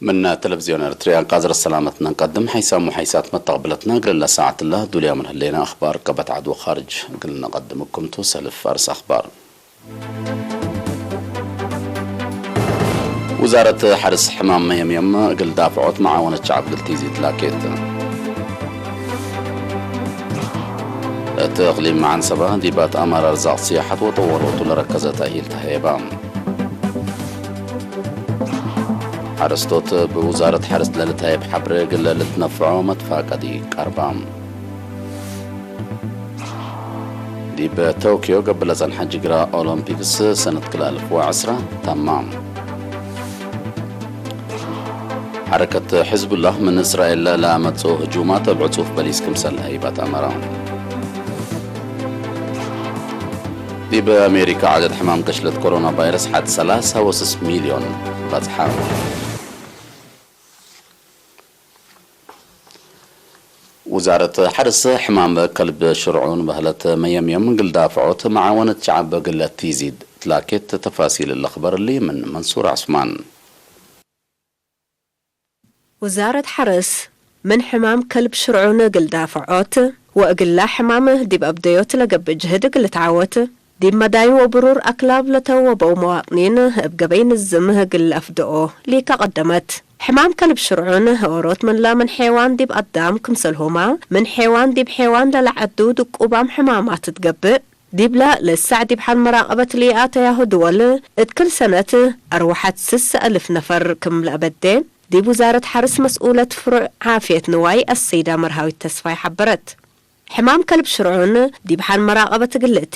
من تلفزيون إريتريا قادر السلامة نقدم حيسام وحيسات متقبلتنا قل ساعة الله دوليا من هلينا أخبار قبت عدو خارج قلنا نقدم كمتو سلف فارس أخبار. وزارة حرس حمام ميم يم قل دافعوت معاونة شعب قل تيزي تلاكيت. እቲ እቕሊም መዓንሰባ ዲባት ኣማራር ዛቕ ስያሓት ወጠወሮቱ ለረከዘ ተሂል ተሃየባ። ሓረስቶት ብውዛረት ሓረስት ለልትሃየብ ሓብረ ግለ ልትነፍዖ መትፋቀዲ ቀርባ። ዲብ ቶኪዮ ገብለ ጸንሐ ጅግራ ኦሎምፒክስ ሰነት ክልተ ኣልፍ ወዕስራ ተማም። ሓረከት ሕዝቡላህ ምን እስራኤል ለኣመጽኦ ህጁማት እብ ዕጹፍ በሊስ ክምሰል ሃይባት ኣመራ። ዲብ ኣሜሪካ ዓደድ ሕማም ገሽለት ኮሮና ቫይረስ ሓድ ሰላሳ ወስስ ሚልዮን በጽሓ። ውዛረት ሓርስ ሕማም ከልብ ሽርዑን በህለት መየምየም ግልዳፍዖት መዓወነት ሸዓብ ግለት ቲዚድ ትላኬት ተፋሲል ለኽበርሊ ምን መንሱር ዑስማን። ውዛረት ሓርስ ምን ሕማም ከልብ ሽርዑን ግልዳፍዖት ወእግላ ሕማም ዲብ ኣብደዮት ለገብእ ጅህድ ግልትዓወት ዲብ መዳይ ወብሩር ኣክላብ ለተወበው መዋጥኒን እብ ገበይ ንዝም እግል ኣፍደኦ ሊካ ቀደመት። ሕማም ከልብ ሽርዑን ኦሮት ምንላ ምን ሔዋን ዲብ ኣዳም ክምሰልሁማ፣ ምን ሔዋን ዲብ ሔዋን ለለዓዱ ድቁባም ሕማማት ትገብእ። ዲብላ ለሳዕ ዲብ ሓን መራቀበት ሊኣተያሁ ድወል እት ክል ሰነት ኣርዋሓት ስስ ኣልፍ ነፈር ክም ለአበዴ፣ ዲብ ውዛረት ሓርስ መስኡለት ፍሩዕ ዓፍየት ንዋይ ኣሰይዳ መርሃዊት ተስፋይ ሓበረት። ሕማም ከልብ ሽርዑን ዲብ ሓን መራቀበት ግልእቴ፣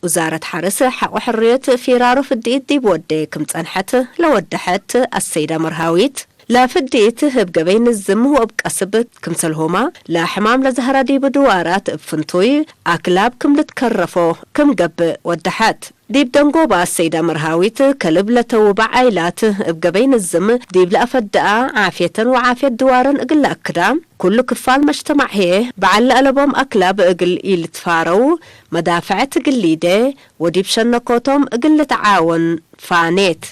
ውዛረት ሓርስ ሓቆ ሕርየት ፊራሮ ፍድኢት ዲብ ወዴ ክም ጸንሐት ለወደሐት ኣሰይዳ መርሃዊት፣ ለፍድኢት እብ ገበይ ንዝም ወእብ ቀስብ ክምሰልሆማ፣ ለሕማም ለዘህራ ዲብ ድዋራት እብ ፍንቱይ ኣክላብ ክም ልትከረፎ ክም ገብእ ወደሐት። ዲብ ደንጎባ ሰይዳ መርሃዊት ከልብ ለተውባ ዓይላት እብ ገበይ ንዝም ዲብ ለአፈድኣ ዓፍየተን ወዓፍየት ድዋረን እግል ለአክዳ፣ ኩሉ ክፋል መጅተማዕ ህዬ በዓል ለአለቦም አክላብ እግል ኢልትፋረው መዳፍዐት እግል ሊዴ ወዲብ ሸነኮቶም እግል ልትዓወን ፋኔት።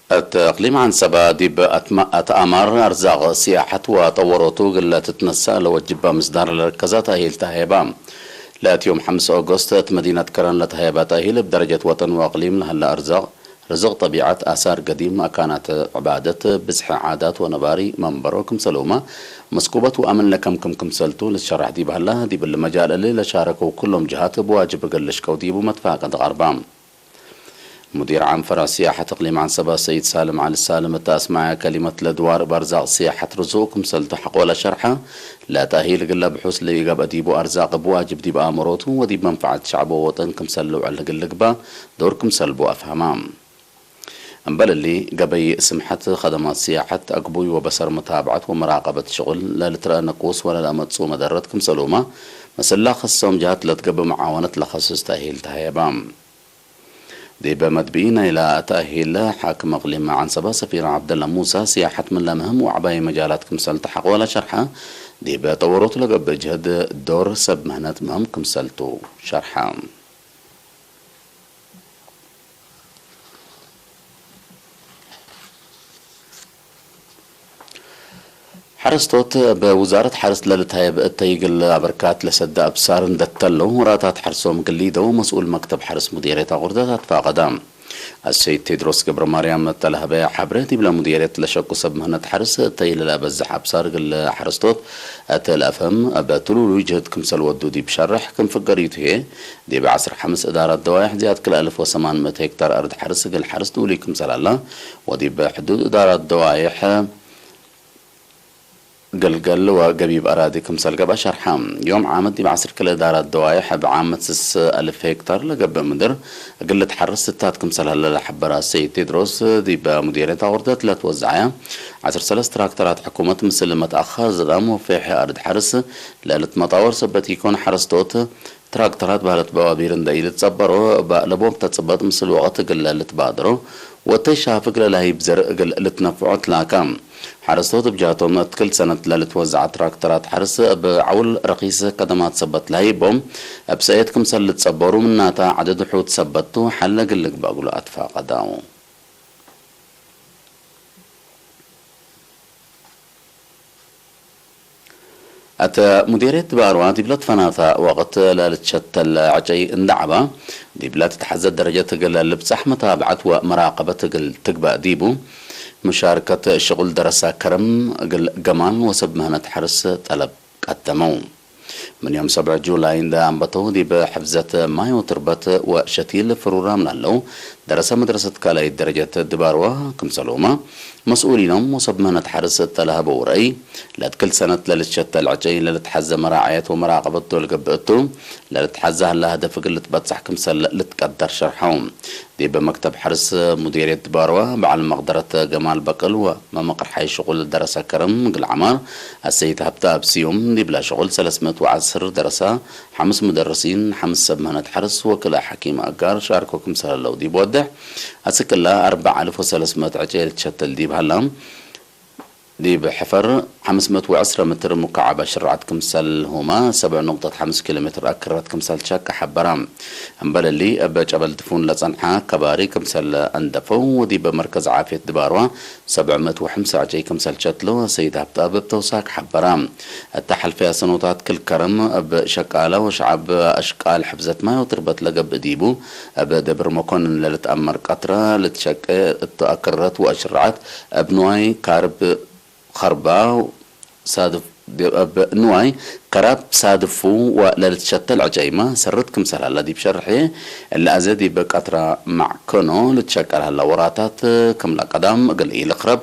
እት እቅሊም ዐንሰባ ዲብ አትማ-፣ አትአማር አርዛቅ ሲያሐት ወጠወሮቱ እግል ትትነሳእ ለወጅባ ምስዳር ለርከዘ ተእሂል ተሀየባ። ለእት ዮም ሐምስ ኦጎስት እት መዲነት ከረን ለተሀየባ ተእሂል እብ ደረጀት ወጠን ወእቅሊም ለሀለ አርዛቅ፣ ርዝቅ ጠቢዐት፣ አሳር ገዲም፣ አካናት ዕባደት፣ ብዝሐ ዓዳት ወነባሪ መንበሮ ክምሰልሁመ፣ መስኩበት ወአምን ለከምክም ክምሰልቱ ልትሸራሕ ዲብ ሀላ፣ ዲብ እሊ መጃል እሊ ለሻረከው ኩሎም ጀሃት እብ ዋጅብ እግል ልሽቀው ዲቡ መትፋቀድ ቀርባ። ሙዲር ዓም ፈርዕ ስያሐት እቅሊም ዐንሰባ ሰይድ ሳልም ዐሊ ሳልም እተ አስመዐ ከሊመት ለድዋር እብ አርዛቅ ስያሐት ርዙቅ ክምሰልቱ ሐቆለ ሸርሐ፣ ለተእሂል እግለ ብሑስ ለኢገብአ ዲቡ አርዛቅ እብ ዋጅብ ዲብ አእምሮቱ ወዲብ መንፈዐት ሸዕብ ወወጠን ክምሰል ልውዕል እግል ልግባእ ዶር ክምሰልቡ አፍሀማ። እምበል እሊ፣ ገበይ ስምሐት፣ ከደማት ስያሐት፣ አግቡይ ወበሰር መታብዐት ወመራቀበት ሽቁል ለልትረአ ንቁስ ወለለአመጽኡ መደረት ክምሰልሁመ፣ ምስላ ከሶም ጀሃት ለትገብእ መዓወነት ለከስስ ተእሂል ተሀየባ። ዲብ መድብኢ ናይላ ተእሂል፣ ሓክም እቅሊም ዐንሰባ ሰፊር ዐብደላ ሙሳ፣ ስያሐት ምን ለምህም ወዐባይ መጃላት ክምሰል ተሐቆ ለሸርሐ፣ ዲብ ጠወሮቱ ለገብእ ጅህድ ዶር ሰብ ምህነት ምህም ክምሰልቱ ሸርሐ። ሐረስቶት እብ ውዛረት ሐርስ ለልትሀየብ እተይግል አበርካት ለሰደ አብሳር እንደተለው፣ ራታት ሐርሶም ግሊደው መስኡል መክተብ ሐርስ ሙዴርየት አቁርደት አትፋቀዳ። አሰይድ ቴድሮስ ገብረማርያም እተ ለሀበያ ሐብረ፣ ዲብለ ሙዴርየት ለሸቁ ሰብ ምህነት ሐርስ እተይለ ለአበዝሕ አብሳር እግል ሐረስቶት እት ለአፍህም እብ ትሉሉይ ጅህድ ክምሰል ወዱ ዲብ ሸርሕ ክም ፍገሪቱ ህዬ፣ ዲብ ዐስር ሐምስ እዳራት ደዋይሕ ዝያድ ክልተ አልፍ ወሰማን ምእት ሄክታር አርድ ሐርስ እግል ሐርስ ድውሊ ክምሰል ሀላ፣ ወዲብ ሕዱድ እዳራት ደዋይሕ ገልገል ወገቢብ አራዲ ክምሰል ገብአ ሸርሐ። ዮም ዓመት ዲብ ዐስር ክልተ እዳራት ደዋይሕ እብ ዓመት ስስ አልፍ ሄክታር ለገብእ ምድር እግል ልትሐርስ ስታት ክምሰል ሀለ ለሐበረ አሰይድ ቴድሮስ፣ ዲብ ሙዴርየት አቁርደት ለትወዘዐ ዐስር ሰለስት ትራክተራት ሕኩመት ምስል መትአኸር ዘዳም ወፌሕ አርድ ሐርስ ለልትመጣወር ሰበት ኢኮን ሐረስቶት ትራክተራት በህለት በዋቢር እንደ ኢልትጸበሮ፣ በአለቦም ተጽበጥ ምስል ወቅት እግል ልትባድሮ ወተይ ሻፍግ ለላሂብ ዘርእ እግል ልትነፍዖ ትላካ። ሓረስቶት ብጃቶም እትክል ሰነት ለልትወዝዓ ትራክተራት ሓርስ እብ ዓውል ረኺስ ከደማት ሰበት ለሂቦም፣ እብ ሰኤት ክምሰል ልትጸበሩ ምናታ ዓደድ ሑት ሰበቱ ሓለ እግል ልግባእ እግሉ ኣትፋቀዳው። እተ ሙዴርየት ባርዋ ዲብለ ትፈናታ ወቅት ለልትሸተል ዕጨይ እንዳ ዓባ፣ ዲብለ ትትሐዘ ደረጀት እግል ልብጻሕ መታብዐት ወመራቀበት እግል ትግበእ ዲቡ፣ ምሻርከት ሽቁል ደረሳ ከረም እግል ገማል ወሰብ ምህነት ሐርስ ጠለብ ቀደመው። ምን ዮም ሰብዕ ጁላይ እንዳ አንበተው ዲብ ሕፍዘት ማይ ወትርበት ወሸቲል ፍሩራም ላለው ደረሰ መድረሰት ካልኣይት ደረጀት ድባርዋ ክምሰልሁማ መስኡሊኖም ወሰብ ምህነት ሓርስ እተላህበው ረእይ፣ ለትክል ሰነት ለልትሸተል ዕጨይ ለልትሓዘ መራዓየት ወመራቀበት ዶል ገብእቱ ለልትሓዘ ሀላ ህደፍ እግል ልትበጽሕ ክምሰል ልትቀደር ሸርሐው። ዲብ መክተብ ሓርስ ሙዴርየት ድባርዋ በዓል መቅደረት ገማል በቅል ወመመቅርሓይ ሽቁል ደረሰ ከረም እግል ዓማር ኣሰይድ ሃብተ ኣብ ስዩም ዲብላ ሽቁል ሰለስመት ወዓስር ደረሳ ሓምስ ሙደርሲን፣ ሓምስ ሰብ ምህነት ሓርስ ወክልእ ሓኪም ኣጋር ሻርኮ ክምሰል ኣለው ዲብ ወድሕ፣ ኣስቅላ ኣርባዕ ኣልፍ ወሰለስመት ዕጨ ልትሸተል ዲብ ሃላ፣ ዲብ ሕፈር ሓምስ መት ወዕስረ ምትር ሙካዓብ ኣሽርዓት ክምሰል ሁማ፣ ሰብዕ ነቁጠት ሓምስ ኪሎ ሜትር ኣክረት ክምሰል ሸቅ ሓበራ። እምበለሊ እብ ጨበል ድፉን ለጸንሓ ከባሪ ክምሰል ኣንደፈው፣ ወዲብ መርከዝ ዓፍየት ድባርዋ ሰብዕ መት ወሐምሳ ዕጨይ ክምሰል ሸትሎ ሰይድ ሃብታብ እብ ተውሳክ ሓበራ። እታ ሐልፈያ ሰኖታት ክል ከረም እብ ሸቃላ ወሸዓብ ኣሽቃል ሕፍዘት ማይ ወትርበት ለገብእ ዲቡ፣ እብ ደብር መኮንን ለልትአመር ቀትራ ልትሸቄ እቱ ኣክረት ወአሽርዓት እብ ንዋይ ካርብ ኸርባ ሳድፍ፣ እብ ንዋይ ከራብ ሳድፉ ወለልትሸተል ዕጨይማ ሰርት ክምሰል ሀላ ዲብ ሸርሕ፣ እለ ኣዘ ዲብ ቀትራ ማዕከኖ ልትሸቀል ሀላ ወራታት ክምላ ቀዳም እግል ኢልኽረብ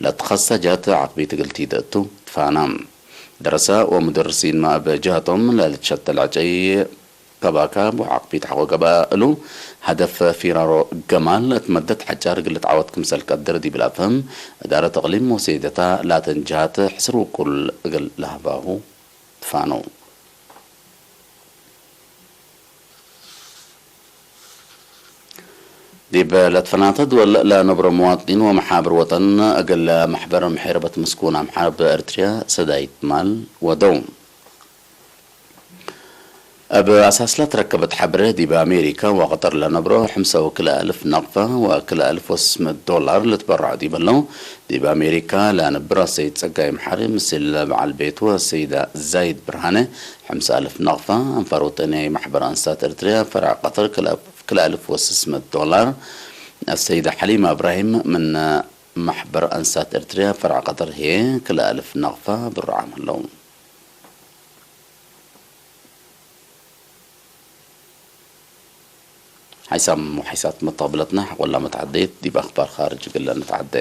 ለትኸሰጀት ዓቅቢት እግል ቲደእቱ ትፋና። ደረሰ ወሙደርሲን ማእበ ጅሀቶም ለልትሸተል ዕጨይ ከባካ ብዓቅቢት ሓቆ ገባ እሉ ሀደፍ ፊራሮ ገማል እት መደት ሐጫር እግል ልትዓወት ክምሰል ቀድር ዲብል ኣፍህም እዳረት እቅሊም ወሴደታ ላተን ጅሃት ሕስር ውቁል እግል ለህባሁ ትፋነው። ዲብ ለትፈናተ ድወል ለነብሮ መዋጥኒን ወመሓብር ወጠን እግል መሕበር ምሕርበት ምስኩን ኣምሓር ብኤርትርያ ሰዳይት ማል ወደው። እብ ኣሳስላ ትረከበት ሓብረ ዲብ ኣሜሪካ ወቀጠር ለነብሮ ሕምሰ ወክልእ ኣልፍ ነቅፋ ወክልእ ኣልፍ ወስስመት ዶላር ልትበረዖ ዲበለው። ዲብ ኣሜሪካ ለነብር ኣሰይድ ጸጋይ ምሓሪ ምስል በዓል ቤቱ ኣሰይዳ ዛይድ ብርሃነ ሕምሳ ኣልፍ ነቅፋ፣ ኣንፋር ወጠንያይ ማሕበር ኣንስታት ኤርትርያ ፈርዕ ቀጠር ክልኣልፍ ወስስመት ዶላር፣ ኣሰይዳ ሓሊማ እብራሂም ምን ማሕበር ኣንስታት ኤርትርያ ፈርዕ ቀጠር ህየ ክልኣልፍ ነቅፋ ብርዓም ኣለው። ሓይሳም ወሓይሳት መተቕብለትና ሓቆላ መትዓደየት ዲብ ኣኽባር ኻርጅ እግለ ንትዓደ።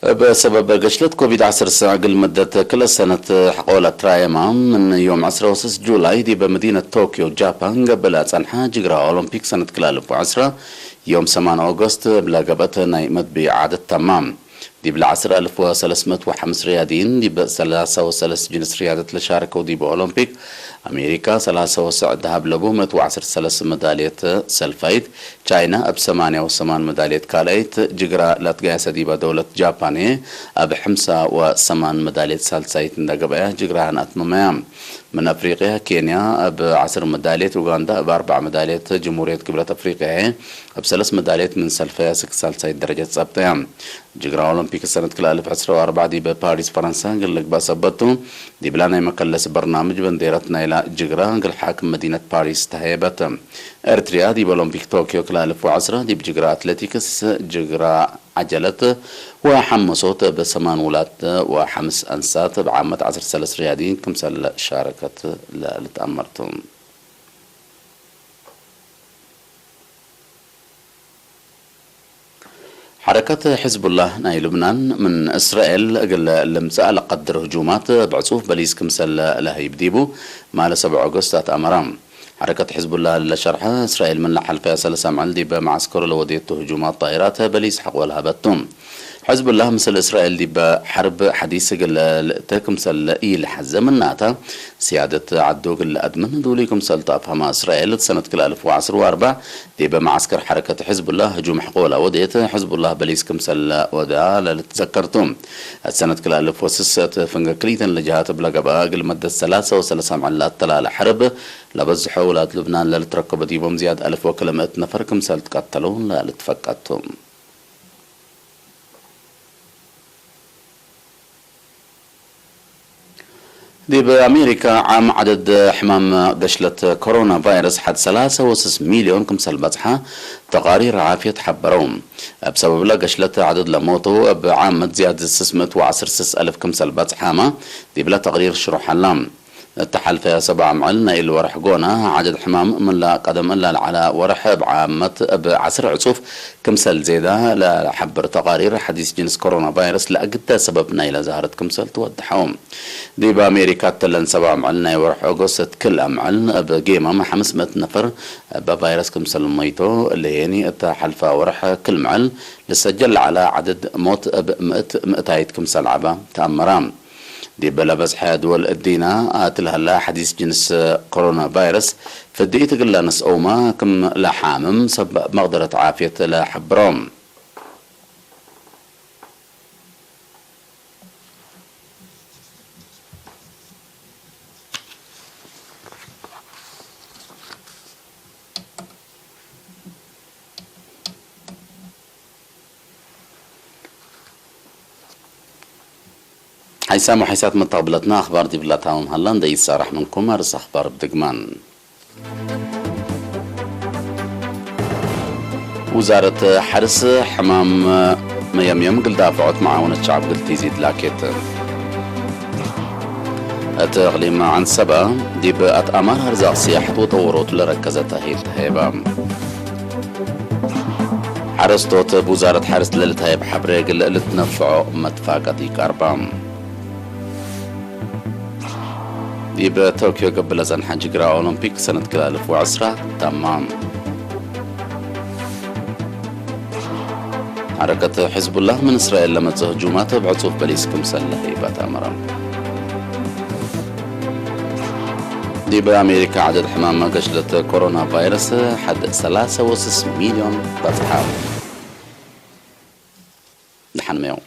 እብ ሰበብ ገሽለት ኮቪድ ዓሰርተ ትሽዐ እግል መደት ክልተ ሰነት ሓቆላ ትራየማ ምን ዮም ዕስራ ወሰስ ጁላይ ዲብ መዲነት ቶክዮ ጃፓን ገብእ ለጸንሓ ጅግራ ኦሎምፒክ ሰነት ክልተ ኣልፍ ወዕስራ ዮም ሰማን ኦገስት እብ ለገብአት ናይ መድቢ ዓደት ተማም። ዲብ ለዐስር ኣልፍ ወሰለስመት ወሓምስ ርያድይን ዲብ ሰላሳ ወሰለስ ጅንስ ርያደት ለሻርከው ዲብ ኦሎምፒክ ኣሜሪካ ሰላሳ ወሰዕ ደሃብ ለቡ መት ወዐስር ሰለስ መዳልየት ሰልፋይት፣ ቻይና እብ ሰማንያ ወሰማን መዳልየት ካልኣይት፣ ጅግራ ላትጋያሰ ዲባ ደውለት ጃፓን እብ ሕምሳ ወሰማን መዳልየት ሳልሳይት እንዳ ገብአያ ጅግራ ሃን ኣትመመያ። ምን ኣፍሪቅያ ኬንያ እብ ዐስር መዳልየት፣ ኡጋንዳ እብ ኣርባዕ መዳልየት፣ ጅምሁርየት ግብረት ኣፍሪቅያ እብ ሰለስ መዳልየት ምን ሰልፈያ ስክ ሳልሳይት ደረጀት ጸብጠያ። ጅግራ ኦሎምፒክ ሰነት ክልተ ኣልፍ ዕስራ ወኣርባዕ ዲብ ፓሪስ ፈረንሳ እግል ልግባእ ሰበቱ፣ ዲብላ ናይ መከለስ በርናምጅ በንዴረት ናይላ ጅግራ እግል ሓክም መዲነት ፓሪስ ተሃየበት። ኤርትርያ ዲብ ኦሎምፒክ ቶክዮ ክልተ ኣልፍ ወዐስራ ዲብ ጅግራ ኣትሌቲክስ፣ ጅግራ ዓጀለት ወሓመሶት እብ ሰማን ውላት ወሓምስ ኣንሳት እብ ዓመት ዐስር ሰለስ ርያዲን ክምሰል ሻረከት ለልትኣመርቱ። ሓረከት ሕዝቡላህ ናይ ልብናን ምን እስራኤል እግል ልምጻእ ለቀድር ህጁማት ብዕጹፍ በሊስ ክምሰል ለህይብ ዲቡ ማለ ሰብዕ ኦገስት ኣትኣመራ። ሓረከት ሕዝቡላህ ለሸርሐ እስራኤል ምን ለሓልፈያ ሰለሳ ምዕል ዲብ መዓስከሩ ለወድየቱ ህጁማት ጣይራት በሊስ ሓቆ ለሀበቱ። ሕዝቡላህ ምስል እስራኤል ዲበ ሐርብ ሐዲስ እግል ልእተ ክምሰል ኢልሐዘ ምናተ፣ ስያደት ዐዱ እግል ለአድምን ዱሉይ ክምሰል ተአፍሀማ እስራኤል ሰነት ክልአልፍ ወዐስር ወአርባዕ ዲበ መዓስከር ሐረከት ሕዝቡላህ ህጁም ሕቆ ለወዴት፣ ሕዝቡላህ በሊስ ክምሰል ወዳ ለልትዘከርቱ። እት ሰነት ክልአልፍ ወስስ እት ፍንገ ክሊተን ለጀሃት እብ ለገብአ እግል መደት ሰላሰ ወሰለሳ ምዕል ለአተላለ ሐርብ፣ ለበዝሖ ውላድ ሉብናን ለልትረከቡ ዲቦም ዝያድ አልፍ ወክልምእት ነፈር ክምሰል ትቀተሉ ለልትፈቀድቱ። ዲብ አሜሪካ ዓም ዐደድ ሕማም ገሽለት ኮሮና ቫይረስ ሐድ ሰላሰ ወስስ ሚልዮን ክምሰል በጽሐ ተቃሪር ዓፍየት ሐበረው። እብ ሰበብለ ገሽለት ዐደድ ለሞቱ እብ ዓመት ዝያድ ስስ ምእት ወዐስር ስስ አልፍ ክምሰል በጽሐማ ዲብለ ተቅሪር ሽሩሕ ሀላ። እተ ሐልፈ ሰብዓ ምዕል ናይ እሊ ወርሕ ጎና፣ ዐደድ ሕማም ምንላ ቀደም እላ ለዐላ ወርሕ እብ ዓመት እብ ዐስር ዕጹፍ ክምሰል ዜዳ ለሐብር ተቃሪር ሐዲስ ጅንስ ኮሮና ቫይረስ ለአግደ ሰበብ ናይለ ዛህረት ክምሰል ትወድሐው። ዲብ አሜሪካ እተለን ሰብዓ ምዕል ናይ ወርሕ ኦጎስት እት ክልአ ምዕል እብ ጌማም ሐምስ ምእት ነፈር እበ ቫይረስ ክምሰል ሞይቶ፣ እለየኒ እተ ሐልፈ ወርሕ ክል ምዕል ልሰጀል ለዐለ ዐደድ ሞት እብ ምእት ምእታይት ክምሰል ዐበ ተአመራ። ዲብ ለበዝሐ ድወል እዲና እት ለሀላ ሐዲስ ጅንስ ኮሮና ቫይረስ ፍድኢት እግል ለነስአውማ ክም ለሓምም ሰብ መቅደረት ዓፍየት ለሐብሮም። ሓይሳም ወሓይሳት መተቕብለትና ኣኽባር ዲብላ ታማም ሃላ እንደ ይሳራሕ ምንኩም ኣርስ ኣኽባር ብድግማን። ውዛረት ሓርስ ሕማም መየምየም ግልዳፍዖት መዓወነት ሸዓብ ግልቲ ዚድ ላኬት። እቲ እቕሊም ዓንሰባ ዲብ ኣትኣማር ኣርዛቕ ስያሕት ወጠወሮቱ ለረከዘ ተሂል ተሄባ። ሓረስቶት ብውዛረት ሓርስ ለልትሃየብ ሓብሬ ግልእ ልትነፍዖ መትፋቀት ይቀርባ። ዲብ ቶክዮ ገብለ ጸንሓ ጅግራ ኦሎምፒክ ሰነት ክልተ ኣልፍ ወዕስራ ታማ። ሓረከት ሕዝቡላህ ምን እስራኤል ለመጽእ ህጁማት እብ ዕጹፍ በሊስ ክምሰል ለህይባት ኣመረ። ዲብ ኣሜሪካ ዓደድ ሕማም ገሽለት ኮሮና ቫይረስ ሓድ ሰላሳ ወስስ ሚልዮን በጽሓ። ደሓን መየው።